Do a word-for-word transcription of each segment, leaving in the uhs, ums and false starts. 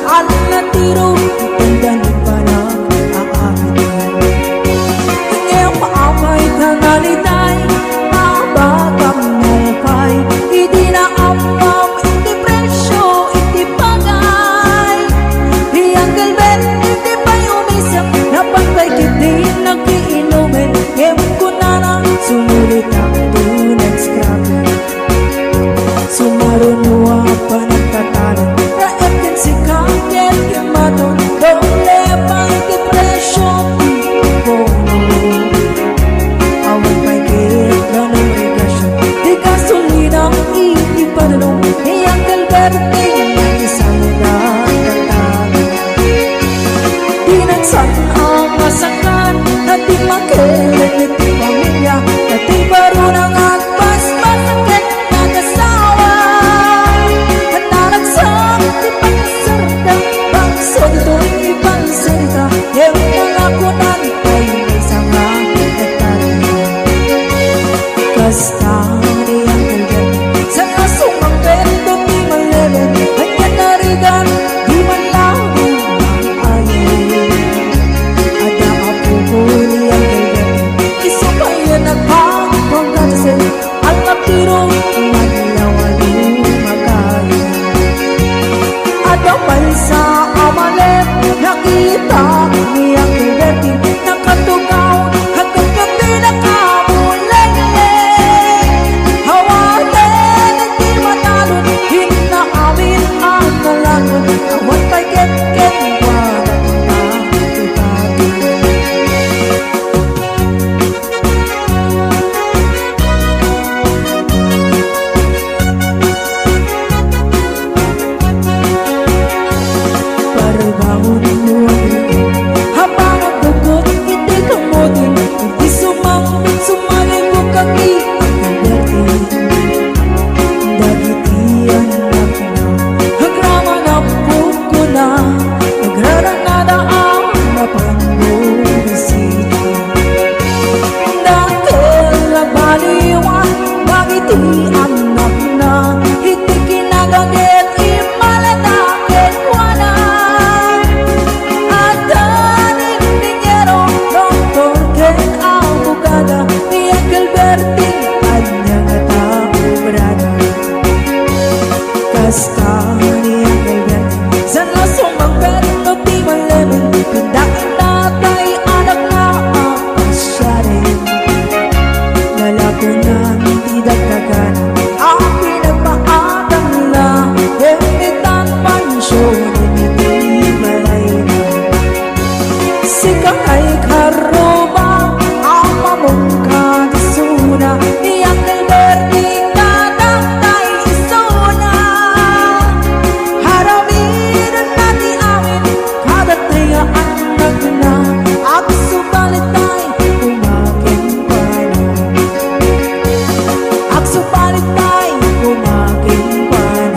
Alla ti ruk, itanda ni panag-aakit. Ngem apay ta nalitay, mabagam nalpay, idi naammom iti presio, iti pagay. Hi Uncle Ben, iti pay umisem, napan pay ketdi nakiinumen, ngem kunana, sumulitak to next bracket. Sumaruno a panagtatalon, raep ken sika ket ken baton, doble pay ti presio ti abono. Awan pay ket ranong regasyon, ti gasolina iti padulong, ni Uncle Berting, ti saluda tatalon. Pinansan a masakan, a di makilen iti pamilia, a di baruna nga agbasbas ken nagasawa. Naragsak ti pagserda, bangso ditoy ipansirda, ken nangakunan pay maysa nga hektarya. Kasta ni Uncle Ben, saan a sumangpet no di maleben, ania narigat, di man laeng ayen. Adda apoko ni Uncle Ben, isu pay a nagpangpangkatasen, alabiro, maniaw a lumakayen. Adda maysa a malem, nakita ni Uncle Berting, nakatugaw, hanggang gabi nakamulengleng. Awanen ti matalon, inna amin a nalakon, awan pay ket kenkuana ti pagtutudo. Parbangon mo, habang agdukot iti kamote, iti sumang-, sumalibog kami, Uncle Berting. Dagiti annakna, agraman a pukona, agrarangada a mapangbubisi. Dakkel a baliwan dagiti annakna, iti kinaganget immalada kenkuana. Adda ni inhiniero, doktor, ken abogada, ni Uncle Berting, ania ngata obrana. Kasta ni Uncle Berting, saan a sumangpet no di maleben, pindak natay anak nga apasiaren. Nalakonan ti dakdakan a pinagpaadangna, ken itan mansionen iti balayna. Sika ay karrubang a mamungka ti suna, ni Uncle Berting, tatangtay isuna. Aramidenda ti amin, kadatayo a annakna, agsubalitay, umakin pay. Agsubalitay, umakin pay.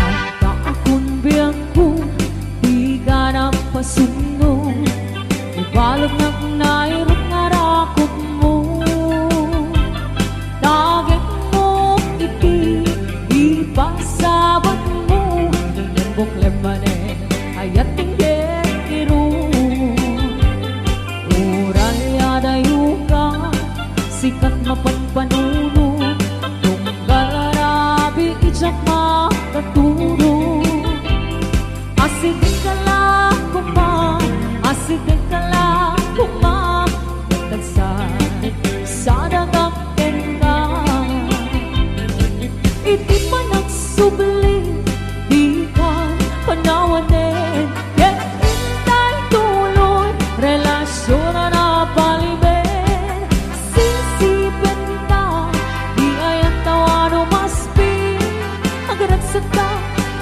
Adda a kunbiangko, di ka napasumno, ibaludnak nairut nga rakupmo. Tagekmo iti ipasabetmo, ngem buklem manen, ayat ti dengirun. Uray adayoka, sikat mapanpanunot, tunggal rabii idiak makaturo. Asidegka la koma, asidegka la koma, ket agsa-, sadagak kenka. Iti panagsubli, dika panawanen, ket intay tuloy, relasion a napaliben. Sinsipenta, di ayantawa no maspin, agragsatta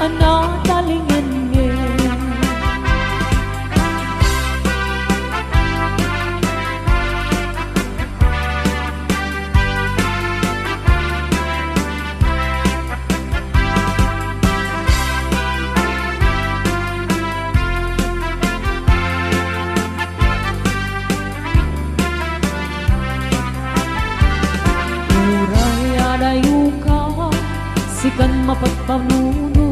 a natalingengen. Pagpanuno,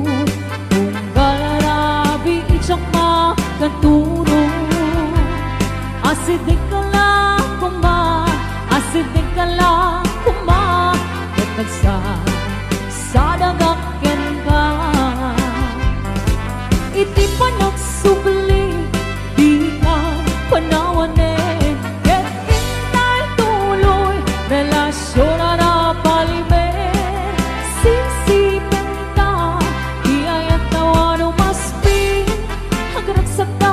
unggal a rabii, diak makaturo. Asidegka la koma, asidegka la koma, ket nagsa-, sadagak kenka. Iti panagsubli, dika panawanen, ket intay tuloy, relasion a napalimed. Singsipenta, di ayat tawano maspi, agragsakta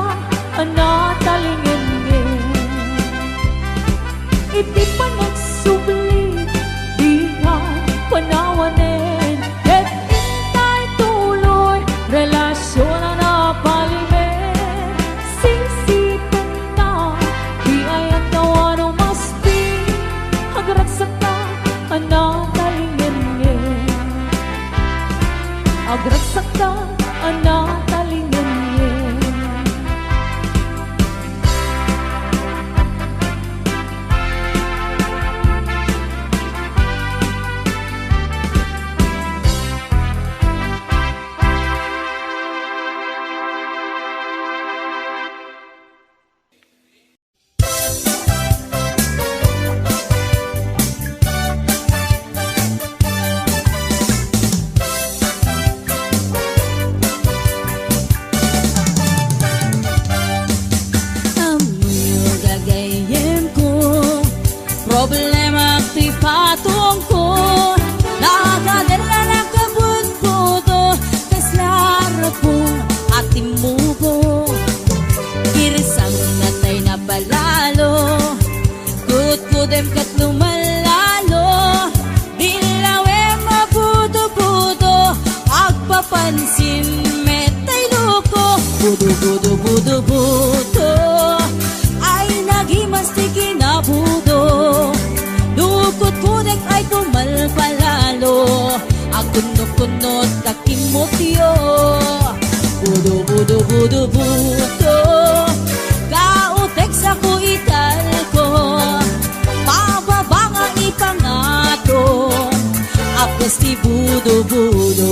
a natalingengen. Iti panagsubli, dika panawanen, ket intay tuloy, relasion a napalimed. Singsipenta, di ayat tawano maspi, agragsakta a natalingengen. Agragsakta a natalingengen. Ammoyo gagayyemko, problema ti patongko, nagaderra, nakabutbuto, kasla rapo a timmuko. Girsang natay napalalo, kutkudem ket lumallalo, dillawem a budo-budo, agpapansin met tay loko. Budo-budo, budo-budo, ay nagimas ti kinabudo. Nukutkudek ay pumalpalalo, agkunno-kunnot ta kimmotyo. Budo, budo, budo, budo, kautek sako italko, pababa nga ipangato, apes ti budo, budo.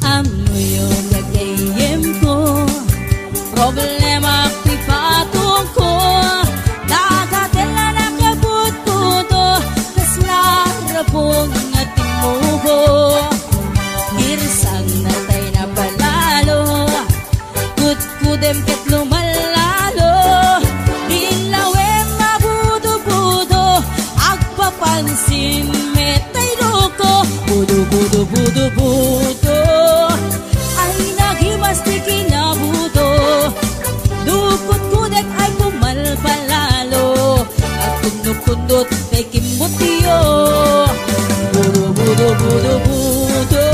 Ammoyo gagayyemko, problema ti patongko, nakatella, nakabutbudo, kasla rapo nga timmuko. Girsang natay napalalo, kutkudem ket lumallalo, dillawem a budo-budo, agpapansin met tay loko. Budo, budo, budo, budo, ay nagimas ti kinabudo. Nukutkudek ay pumalpalalo, agkunno-kunnot tay kimmotyo. Budo, budo, budo, budo,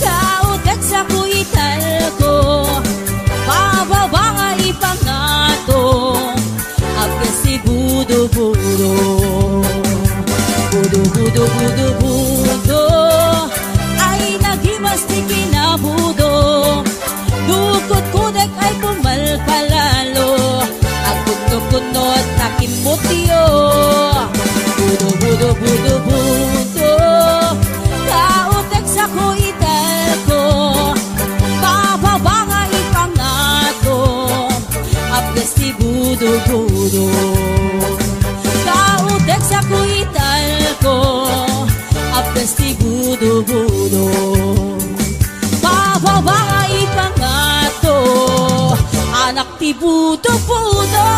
kautek sako italko, pababa nga ipangato, apes ti budo-budo. Budo, budo, budo, budo, ay nagimas ti kinabudo. Nukutkudek ay pumalpalalo, agkunno-kunnot ta kimmotyo. Budo, budo, budo, budo, kautek sako italko, pababa nga ipangato, apes ti budo-budo. Kautek sako italko, apes ti budo-budo. Pababa nga ipangato, anak ti budo-budo.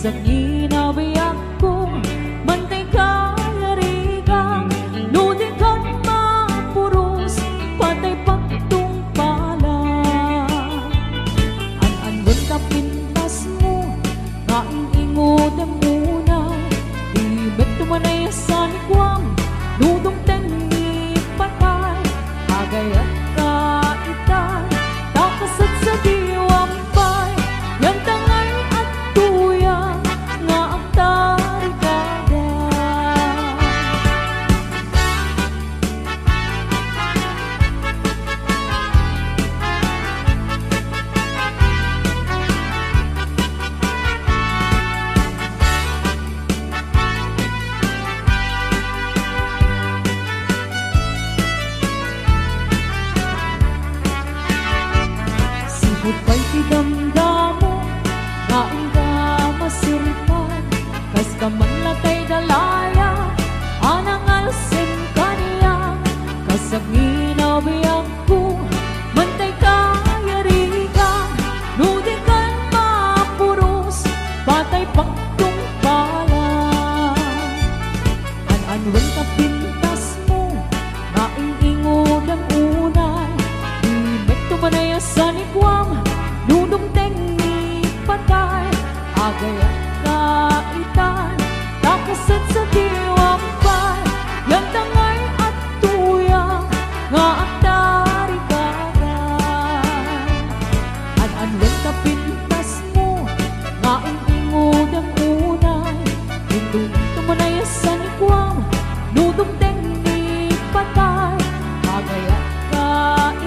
Kasagina, biagko, mantay kayarigan, no dikan mapuros, patay pagtungpala. An-anwen ta pintasmo, nga ing-ingodem unay, di met tumanay sanikuam, no dumteng ni patay, agayat ka itay, ta kasadsadiwam pay, yanta ngay adtoya nga agtarigada. Sipud pay ti damdamo nga inda masurpan, kas kaman latay dalaya a nangalsem kaniak. Kasagina, biagko, mantay kayarigan, no dikan mapuros, patay pagtungpala. An-anwen ta pintasmo, nga ing-ingodem unay, di met tumanay sanikuam, no dumteng ni patay, agayat ka itay, ta kasadsadiwam pay, yanta ngay adtoya nga agtarigada. An-anwen ta pintasmo, nga ing-ingodem unay, inton tumanay sanikuam, no dumteng ni patay, agayat ka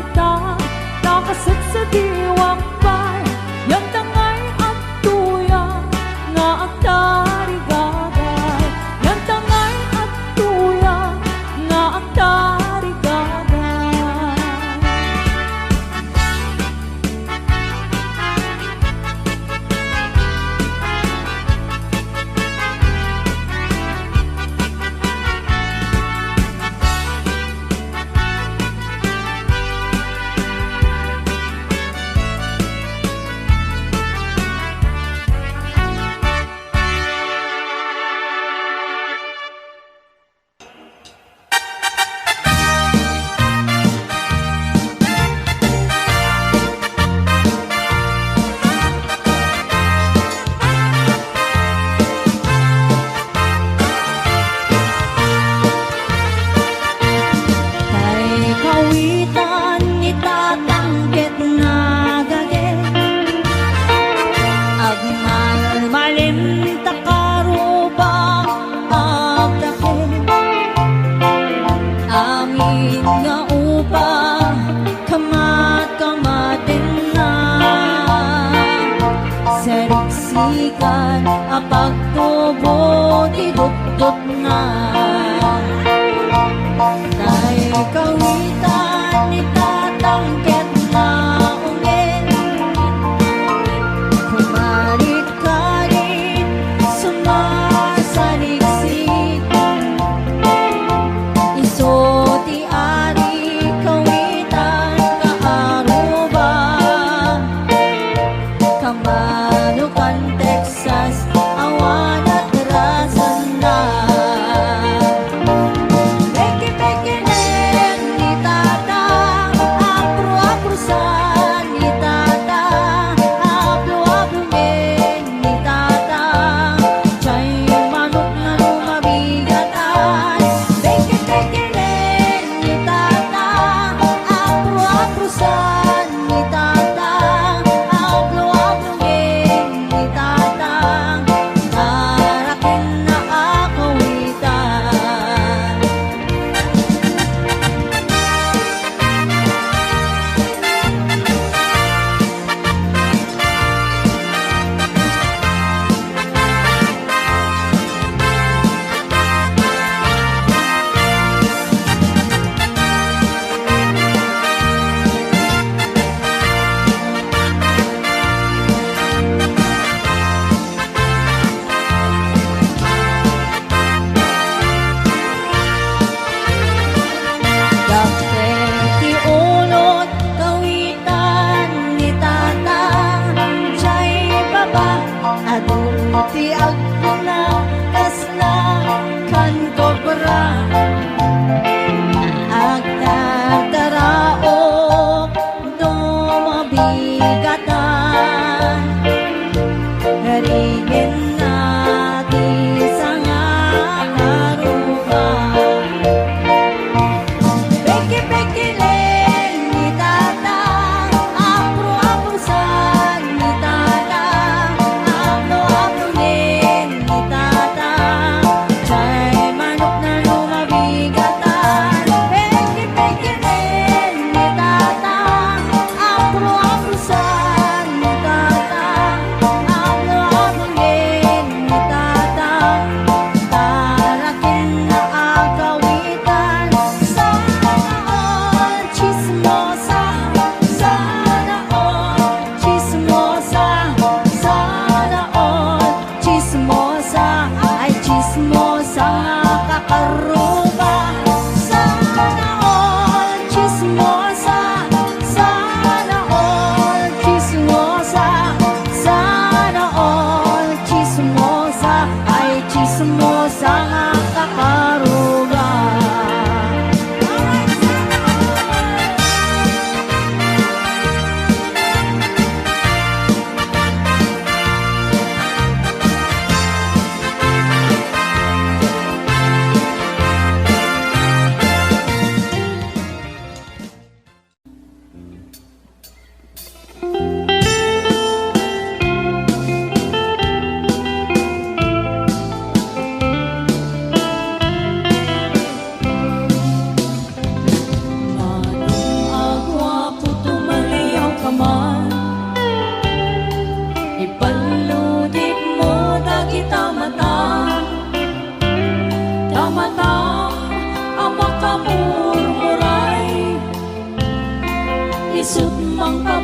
itay, ta kasadsadiwam pay, yanta ngay adtoya nga agtarigada, yanta ngay adtoya nga agtarigada. Tay kawitan ni Tatang ket nagagek. Agmalmalim ta karuba agdakep. Amin nga upa, kamat-kamatenna. Sariksikan a pagtubo ti dutdotna. Tay kawitan ni Tatang ket naungen. Kumarit-karit, sumasariksik. Isu ti ari kawitan kaaruba. Kamanokan Texas, awan atrasanna.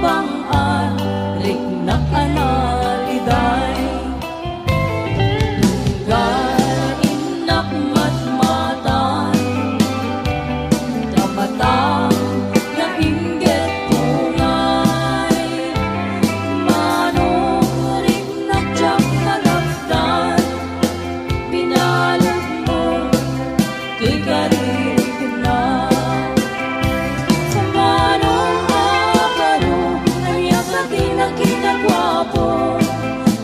Pang-ariknak a naliday, tunggal innak matmatan, ta matang nga inggit pungay, manong riknak diak nalapdan, binalutmo toy karirikna. Manong a baro, ania ka ti nakinaguapo,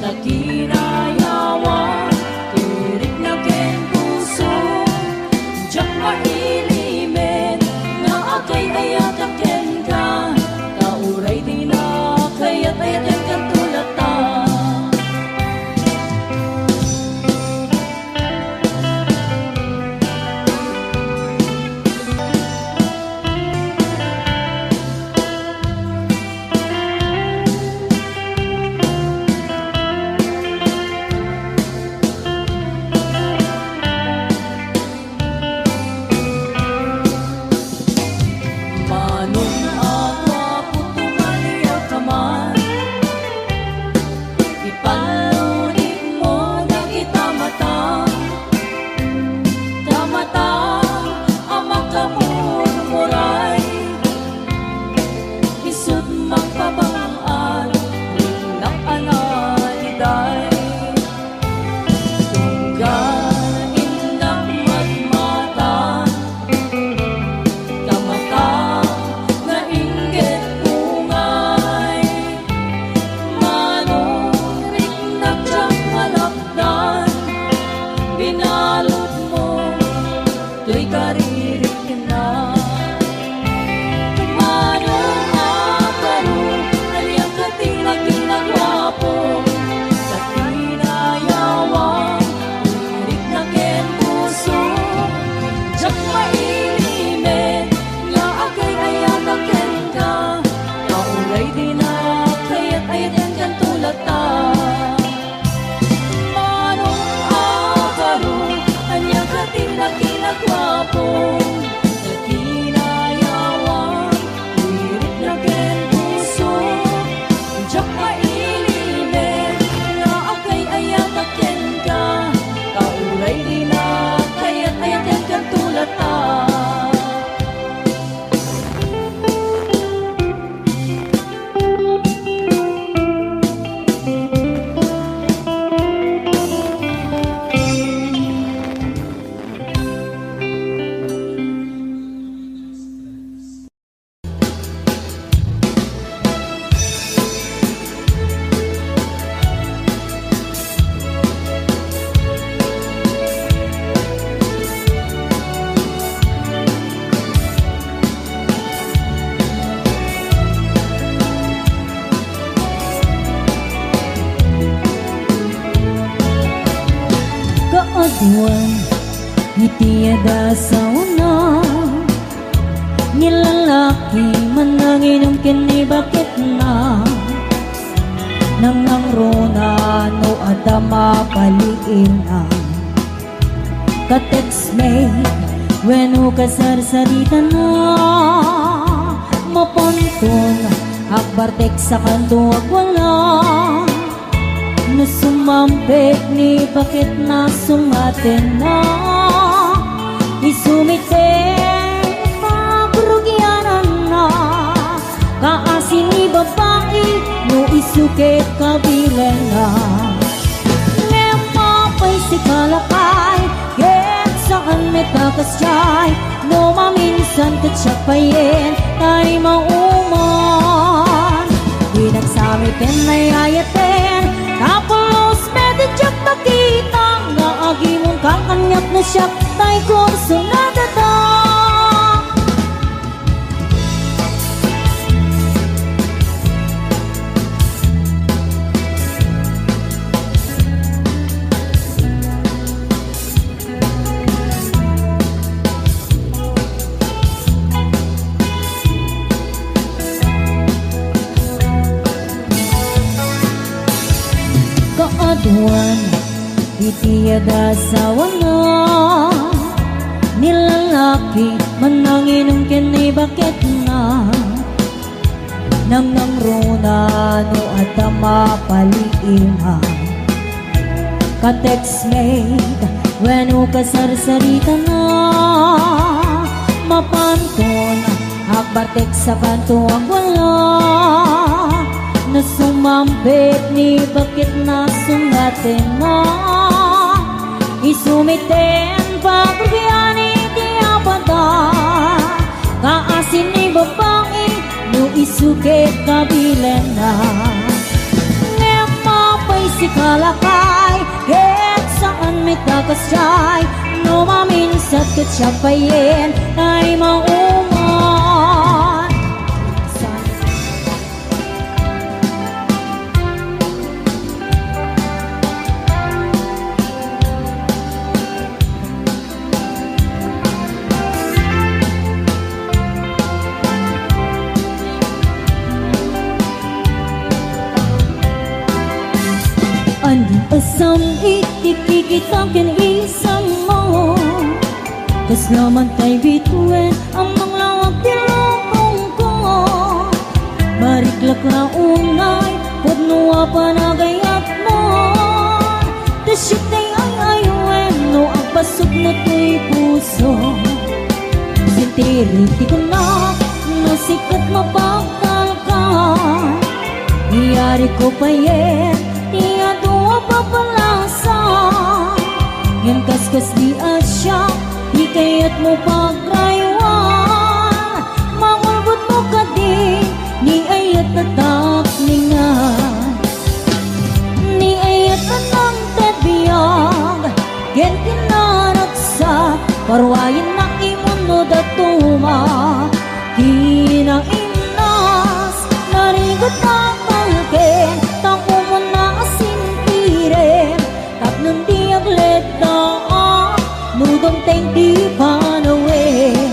ta kinayawam, toy rikna ken puso, diak mailimed nga agay-ayatak kenka, ta uray dina kayat-ayaten kanto latta. Manong a guapo, tumaliak man. Ipalunigmo dagita mata, ta mata a makamurmuray, isut' mangpabang-ar, riknak a naliday. Tunggal innak matmatan, ta mata nga inggit pungay, manong riknak diak nalapdan, binalutmo toy karirikna. Manong a baro, ania ka ti nakinaguapo, ta kinayawam, toy rikna ken puso, diak mailimed nga agay-ayatak kenka, ta uray dina kayat-ayaten kanto latta. Manong a baro, ania ka ti nakinaguapo, ta kinayawam, toy rikna ken puso, diak mailimed nga agay-ayatak kenka, ta uray dina kayat-ayaten kanto latta. Kaaduan, iti adda asawana, ni lalaki man nanginom ken ni baketna, nangnangruna no adda mapaliiwna. Ka-textmate wenno kasarsaritana, mapanton agbartek sa kanto agwala. No sumampek ni baketna, sumatenna, isu met ti pagrugiananna. Kaasi ni babai no isu ket kabilenna. Ngem apay sika lakay, ket saan met a kasdiay, no maminsan ket siak payen tay mauman. Dinak sa met ken ay-ayaten, ta pulos met ti diak makita, nga agimongka kaniak no siak tay kurso nadada. Kaaduan, iti adda asawana, ni lalaki man nanginom ken ni baketna, Nangnangruna no adda mapaliiman. Ka-textmate wenno kasarsaritana, mapanton agbartek sa kanto agwala. No sumampit ni bakit na sungatenna, isu met ti pagrugian iti apada. Kaasi ni babai no isu ket kabilenna. Ngem mapay sika lakay, ket saan met a kasdiay, no maminsat ket siak payen tay mauman. Ania a sam-it ti kikita ken isammo? Kasla man tay bituen a manglawag ti lubongko. Mariklak la unay pudno a panagayatmo. Ta siak tay ay-ayoen no agpasugno toy puso. Sentiri ti kunak no sika ti mapagtalkan. Iyariko payen ti adu a papalasa. Ngem kaskasdi a siak ti kayatmo pagraywan. Mangulbodmo kadi ni ayat a tapningan, ni ayat a nangted biag ken kinaragsak, paruayennak imon no dadduma. Kinainas, narigat a talken, ta umuna a sintiren, tapno di agleddaak no dumteng ti panawen.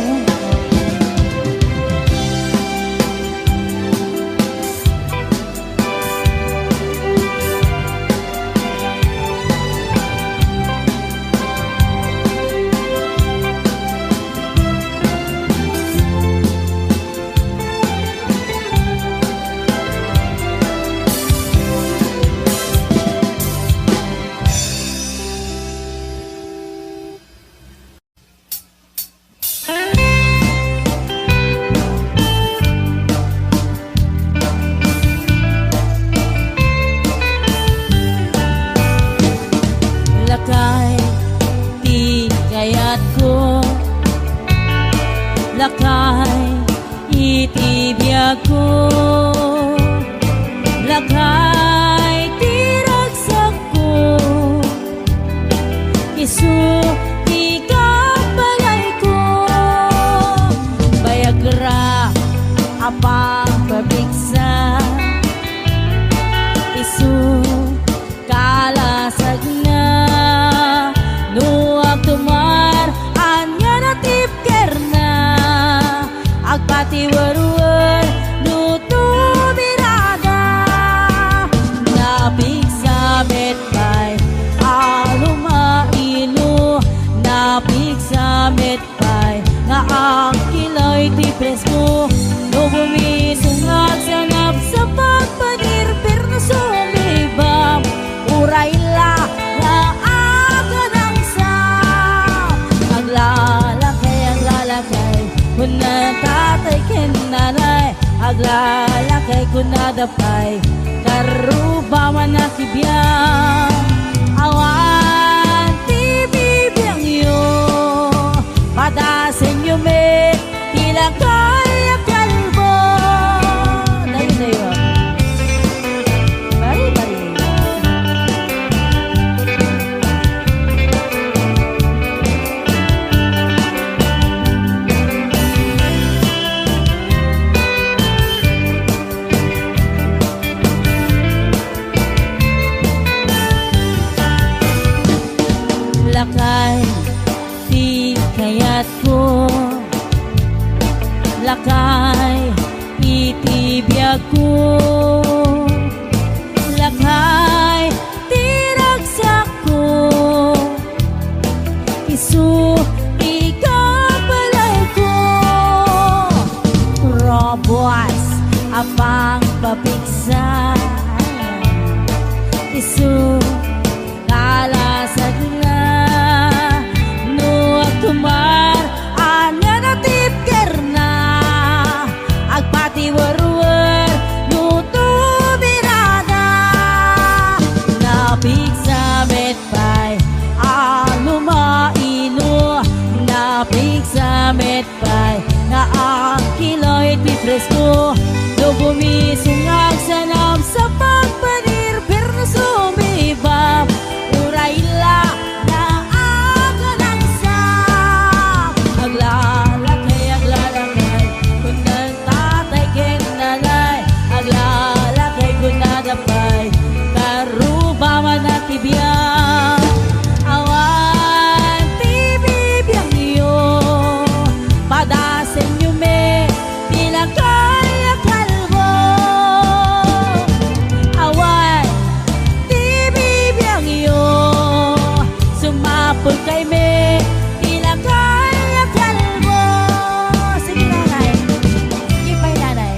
Lakay ti kayatko, lakay iti biagko, lakay ti ragsakko, isu ti kabalayko. Bayagra a pagpapigsa, isu kalasagna. No agtumar, ania natipkerna? Agpatiwerwer no tumirada. Napigsa met pay a lumaino, napigsa met pay nga agkilay ti presko. No bumisong agsanap sa pagpangirpir no sumibam, uray la nga agadangsa. Aglalakay, aglalakay, kuna tatay ken nanay. Aglalakay, kunada pay, karuba man a kibiang. Awan ti bibiangyo, padasenyo met ti lakay a kalbo. Dayon, dayon. Bari, bari. Isu nga lasagna, no agtumar, ania natipkerna? Agpatiwerwer no tumirada. Napigsa met pay a lumaino, napigsa met pay nga angkiloy ti presko. No gumising agsanam sa pagpanirpir no sumibam, uray la nga akanangsa. Aglalakay, aglalakay, kun tatay ken nanay, aglalakay kun adda pay karuba man a ti biag. Awan ti bibiagyo, padasenyo met ti lakay a kalbo. Awan ti bibiagyo, sumapulkay met ti lakay a kalbo. Sige, nanay. Sige pay, nanay.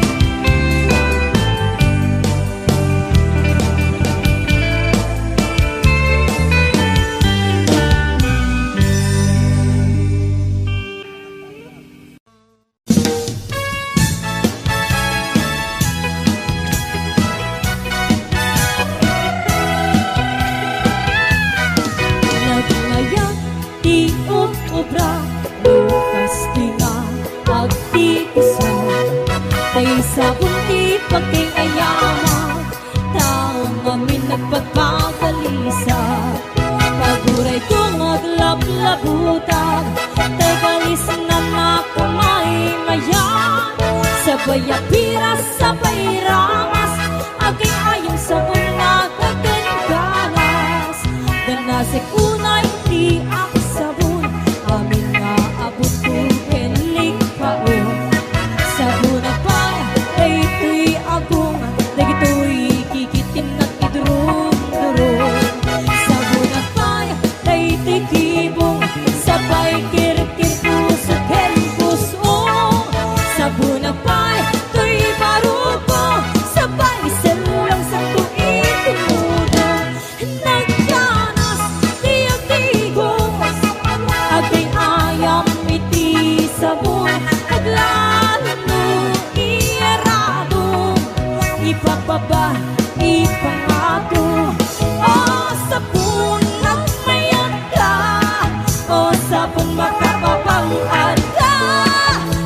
Nagmayat ti ub-ubra, no kasta nga agtipisa. Tay sabon ti pagkay-ayaman, ta ngamin nagpagpagalisa. Pagurayko nga aglablabutag, tay kalisnan a kamaymayan. Sabay a piras, sabay ramas, agay-ayam sabon nga agganganas. Ganasek unay ti aksabon, amin nga abutko ken lingpao. Sabona pay daytoy agong, dagitoy kikitimnak idurong-durong. Sabona pay daytoy kibong, sabay kirkir, puso ken puso. Sabona pay toy baruko, sabay sellong santo iti mudo. Nagganas ti agtigos, agay-ayam iti sabon, aglalo no iyaradom, ipababa, ipangato. O sabon, agmayat ka, o sabon, makapapang-at ka,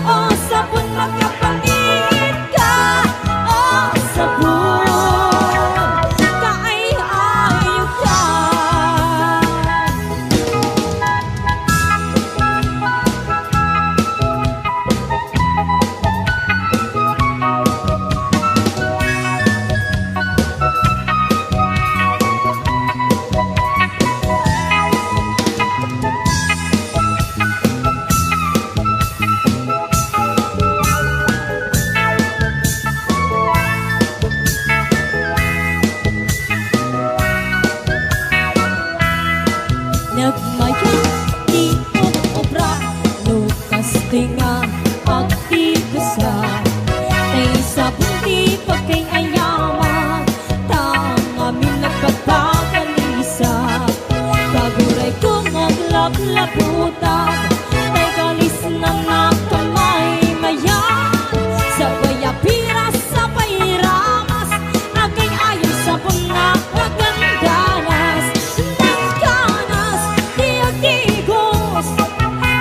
o sabon, makapangit ka, o sabon, kaay-ayo ka. Nagmayat ti ub-ubra, no kasta nga agtipisa. Tay sabon ti pagkay-ayaman, ta ngamin nagpagpagalisa. Pagurayko nga aglablabutag, tay kalisnan a kamaymayan. Sabay a piras, sabay ramas, agay-ayam sabon nga agganganas. Nagganas ti agtigos,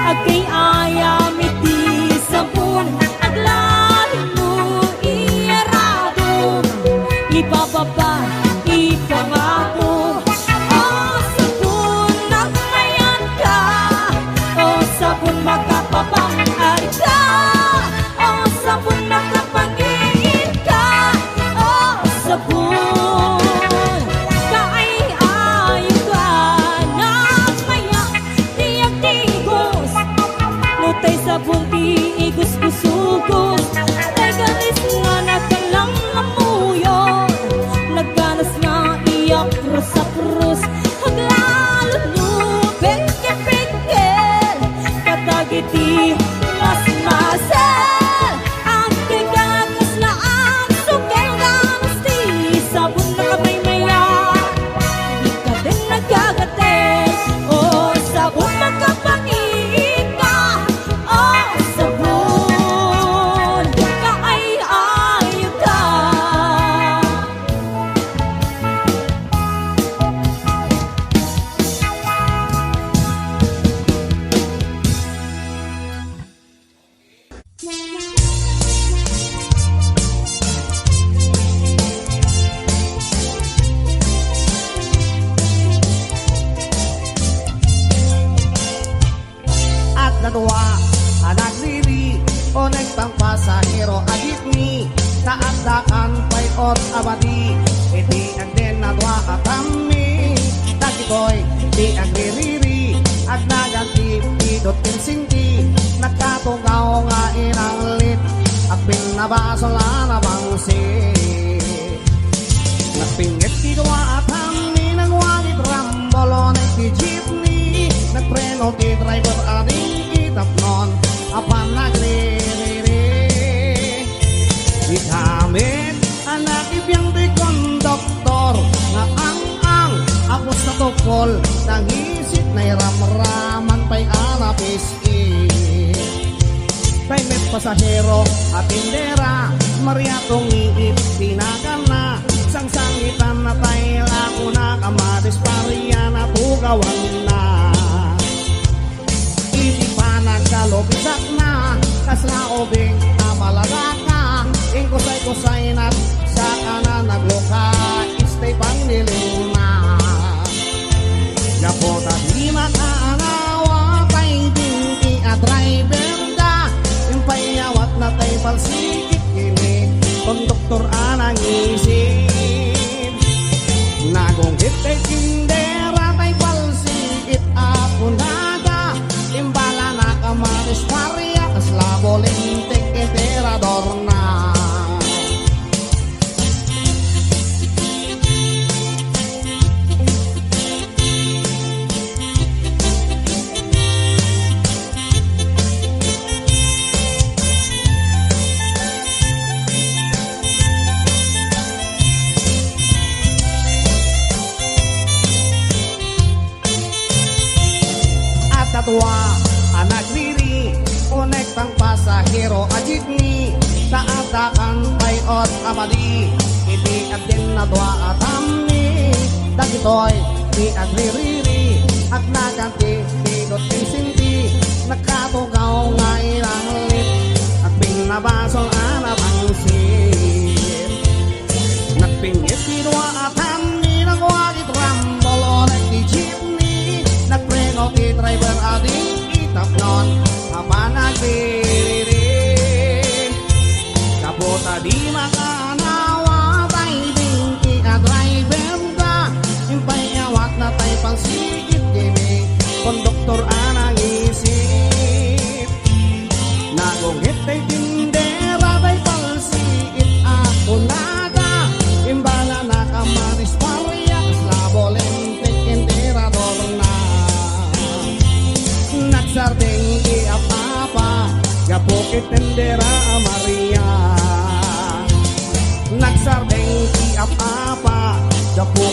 agay-ayam iti sabon, aglalo no iyaradom, ipababa, ipangato. O sabon, agmayat ka, o sabon, makapapang- Abadi, iti agden a dua a tammi, dagitoy ti agririri, agnagan ti pidot ken singdi, nagkatugaw nga inanglit, agpinnabasol a nabangsit. Nagpinggit ti dua a tammi, nagwagit rambol uneg ti jeepney, nagpreno ti driver a di itapnon, apan nagririri. Ikamit a nakibiang ti konduktor nga ang-ang a pusta tukol, nangisit, nairamraman pay a napis-it. Tay met pasahero a tindera, Maria tungiit ti naganna, sangsangitan na tay lakuna, kamadis paria na tugawanna. Iti panagkalubisatna, kasla ubing a malalaka, inkusay-kusayna, sakana nagluka, istay pangnilingna. Gapu ta di makaanawa tay dingki a driver da, impayawatna tay palsikit kini konduktor a nangisit. Nagunggit tay tindera tay palsikit a kunada, imbalana, kamadis paria, kasla bulintik ti tiradorna. Adda dua a nagriri, uneg pangpasahero a jeepney, ta adda kan pay-ot a madi. Iti agden a dua a tammi, dagitoy ti agririri, agnagan ti pidot ken singdi, nagkatugaw nga inanglit, agpinnabasol a nabangsit. Nagpinggit ti dua a tammi, nagwagit rambol uneg ti jeepney, nagpreno ti driver a di itapnon, apan nagririri. Gapu ta di makaanawa tay dingki a driver da, impayawatna tay palsikit kini konduktor a nangisit. Nagunggit tay tindera tay palsikit a kunada, imbalana, kamadis paria, kasla bulintik ti tiradorna. Nagsardeng ti apapa gapu ket tindera a Maria. Nagsardeng ti apapa gapu